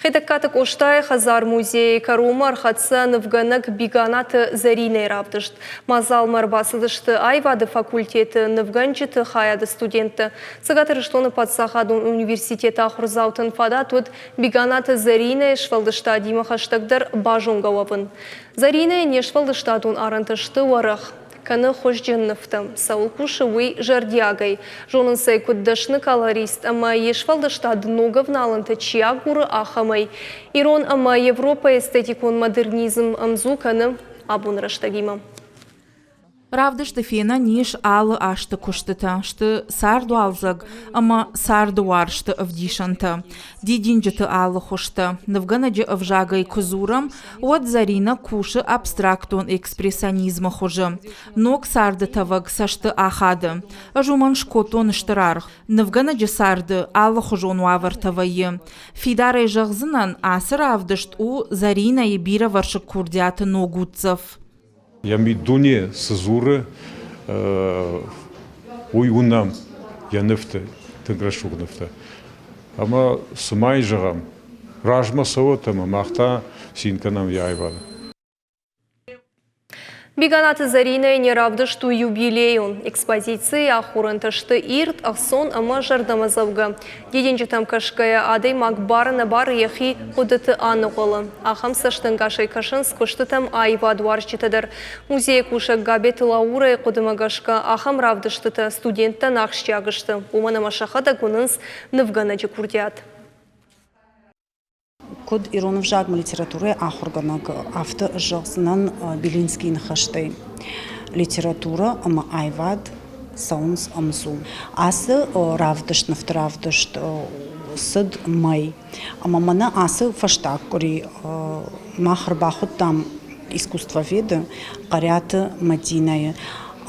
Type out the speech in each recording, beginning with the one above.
Хетӕгкаты Къостайы хӕдзар-музейы кӕронмӕ ӕрхӕццӕ нывгӕнӕг Биганаты Зӕринӕйы равдыст. Мадзалмӕ ӕрбацыдысты аивады факультеты нывгӕнджыты хайады студенттӕ. Цӕгат Ирыстоны паддзахадон университеты ахуырдзаутӕн фадат уыд Биганаты Зӕринӕйы сфӕлдыстадимӕ хӕстӕгдӕр базонгӕ уӕвын. Зӕринӕйы не сфӕлдыстадон арӕнтӕ сты уӕрӕх. Кӕны хуызджын нывтӕ. Цӕуыл кусы, уый зӕрдиагӕй. Зонынц ӕй куыд дӕсны колорист ӕмӕ йе сфӕлдыстад ног авналӕнтӕ чи агуры, ахӕмӕй. Ирон ӕмӕ Европӕйы эстетикон модернизм ӕмдзу кӕны абоны рӕстӕгимӕ. Равдысты фенӕн ис алы азты куыстытӕ, сты цардуалдзӕг ӕмӕ царды уарзты ӕвдисӕнтӕ, дидинджыты алы хуызтӕ. Нывгӕнӕджы ӕвзагӕй куы дзурӕм, уӕд Зӕринӕ кусы абстрактон экспрессионизмы хуызы. Ног царды тӕвӕг цӕсты ахады. Ӕз уымӕн скодтон стыр аргъ. Нывгӕнӕджы царды алыхуызон уавӕртӕ вӕййы. Фидарӕй зӕгъдзынӕн, ацы равдыст у Зӕринӕйы бирӕвӕрсыг курдиаты ног уддзӕф. Йӕ миддуне цы дзуры, уый уынӕм йӕ нывты, тынг рӕсугъд нывтӕ. Ӕмӕ цымӕй зӕгъӕм, размӕ цӕуӕт ӕмӕ мах та цин кӕнӕм йӕ аивады. Биганаты Зӕринӕйы не равдыст у юбилейон. Экспозицийы ахорӕнтӕ сты ирд, ӕхцон ӕмӕ зӕрдӕмӕдзӕугӕ. Дидинджытӕм кӕсгӕйӕ адӕймаг бар-ӕнӕбары йӕхи хъуыдыты аныгъуылы. Ахӕм цӕстӕнгасӕй кӕсынц куыстытӕм аивадуарзджытӕ дӕр. Музейы кусӕг Габеты Лаурӕйы хъуыдымӕ гӕсгӕ, ахӕм равдыстытӕ студенттӕн ахсджиаг сты, уымӕн ӕмӕ сӕхӕдӕг уынынц нывгӕнӕджы курдиат. Куыд ирон ӕвзагмӕ литературӕйы ахуыргӕнӕг, афтӕ зӕгъдзынӕн Белинскийы ныхӕстӕй. Литературӕ ӕмӕ аивад цӕуынц ӕмдзу. Ацы равдыст, нывты равдыст цыд мӕй. Ӕмӕ мӕнӕ ацы фӕстаг къуыри мах ӕрбахуыдтам искусствоведы Хъариаты Мадинӕйы.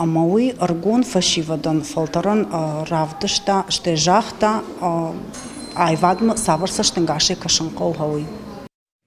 Ӕмӕ уый ӕрыгон фӕсивӕдӕн фӕлтӕрӕн равдыста, стӕй загъта, аивадмӕ цавӕр цӕстӕнгасӕй кӕсын хъӕуы, уый.